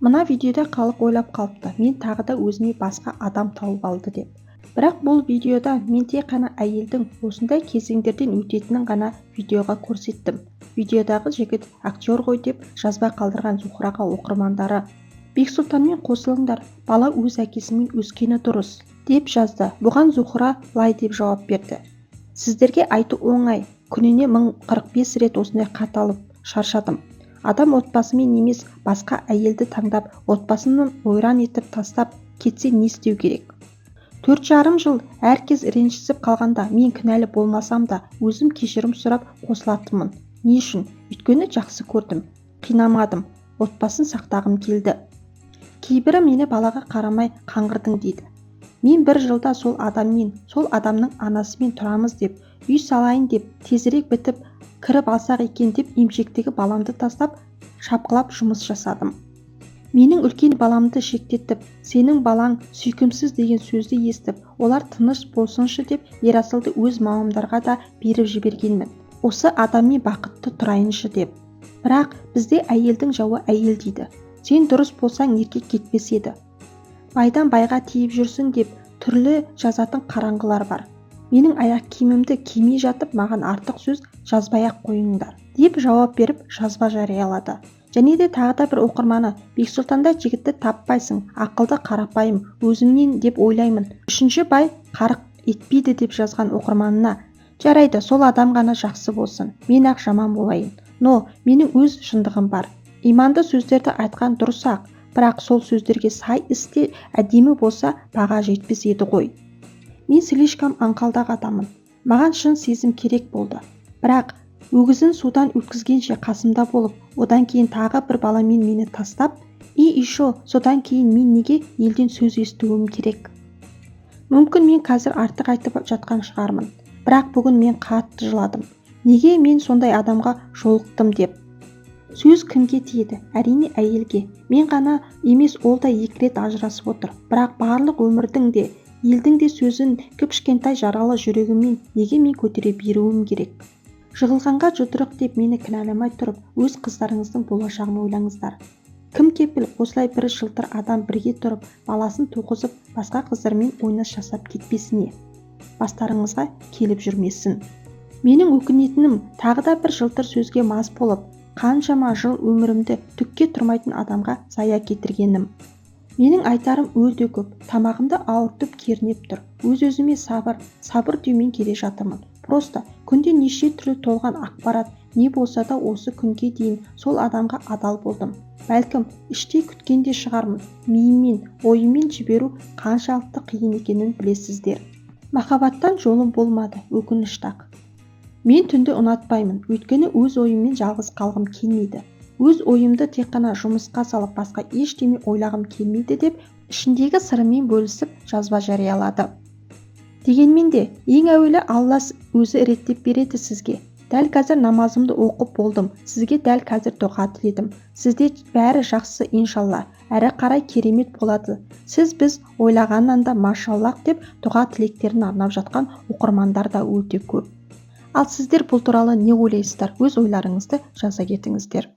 Мына видеода халық ойлап қалыпты, мен тағы да өзіме басқа адам тауып алды деп. Бірақ бұл видеода мен тек қана әйелдің осындай кезеңдерден өтетінін ғана видеоға көрсеттім. Видеодағы жігіт актер ғой деп жазба қалдырған Зухраға оқырмандары: «Бексұлтанмен қосылыңдар, бала өз әкесімен өскені дұрыс», – деп жазды. Бұған Зухра былай деп жауап берді: «Сіздерге айту оңай. Күніне 1045 рет осындай хат алып шаршадым. Адам отбасымен емес, басқа әйелді таңдап, отбасын ойран етіп тастап кетсе, не істеу керек? 4,5 жыл әркез ренжісіп қалғанда, мен кінәлі болмасам да, өзім кешірім сұрап қосылатынмын. Не үшін? Өйткені жақсы көрдім, қинамадым, отбасын сақтағым келді. Кейбірі мені балаға қарамай қаңғырдың дейді. Мен бір жылда сол адаммен, сол адамның анасымен тұрамыз деп, үй салайын деп, тезірек бітіп кіріп алсақ екен деп, емшектегі баламды тастап, шапқылап жұмыс жасадым. Менің үлкен баламды шектетіп, сенің балаң сүйкімсіз деген сөзді естіп, олар тыныш болсыншы деп, Ерасылды өз мамамдарға да беріп жібергенмін, осы адаммен бақытты тұрайыншы деп. Бірақ бізде әйелдің жауы әйел дейді. Сен дұрыс болсаң, еркек кетпес еді, байдан байға тиіп жүрсің деп түрлі жазатын қараңғылар бар. Менің аяқ киімімді кимей жатып, маған артық сөз жазбай-ақ қойыңдар», – деп жауап беріп, жазба жариялады. Және де тағы да бір оқырманы: «Бексұлтандай жігітті таппайсың, ақылды, қарапайым, өзімнен деп ойлаймын, үшінші бай қарық етпейді», – деп жазған оқырманына: «Жарайды, сол адам ғана жақсы болсын, мен ақ жаман болайын. Но менің өз шындығым бар. Иманды сөздерді айтқан дұрыс-ақ, бірақ сол сөздерге сай іс те әдемі болса, баға жетпес еді ғой. Мен слишком аңқылдақ адаммын. Маған шын сезім керек болды. Бірақ өгізін судан өткізгенше қасымда болып, одан кейін тағы бір баламен мені тастап, и еще содан кейін мен неге елден сөз естуім керек? Мүмкін, мен қазір артық айтып жатқан шығармын, бірақ бүгін мен қатты жыладым, неге мен сондай адамға жолықтым деп. Сөз кімге тиеді? Әрине, әйелге. Мен ғана емес, ол да екі рет ажырасып отыр. Бірақ барлық өмірдің де, елдің де сөзін кіп-кішкентай жаралы жүрегіммен неге мен көтере беруім керек? Жығылғанға жұдырық деп мені кінәламай тұрып, өз қыздарыңыздың болашағын ойлаңыздар. Кім кепіл, осылай бір жылтыр адам бірге тұрып, баласын туғызып, басқа қыздармен ойнас жасап кетпесіне, бастарыңызға келіп жүрмесін. Менің өкінетінім, тағы да бір жылтыр сөзге мас болып, қаншама жыл өмірімді түкке тұрмайтын адамға зая кетіргенім. Менің айтарым өте көп. Тамағымды ауыртып, кернеп тұр. Өз-өзіме сабыр, сабыр деумен келе жатырмын. Просто күнде неше түрлі толған ақпарат. Не болса да, осы күнге дейін сол адамға адал болдым. Бәлкім, іштей күткен де шығармын. Миыммен, ойыммен жіберу қаншалықты қиын екенін білесіздер. Махаббаттан жолым болмады, өкінішті-ақ. Мен түнді ұнатпаймын, өйткені өз ойыммен жалғыз қалғым келмейді. Өз ойымды тек қана жұмысқа салып, басқа ештеме ойлағым келмейді», – деп ішіндегі сырымен бөлісіп, жазба жариялады. Дегенмен де, ең әуелі Алла өзі реттеп береді сізге. Дәл қазір намазымды оқып болдым, сізге дәл қазір дұға тіледім. Сізде бәрі жақсы, иншалла, әрі қарай керемет болады. Сіз біз ойлағаннан да машаллах деп дұға тілектерін арнап жатқан оқырмандар да өте көп. Ал сіздер бұл туралы не ойлайсыздар? Өз ойларыңызды жаза кетіңіздер.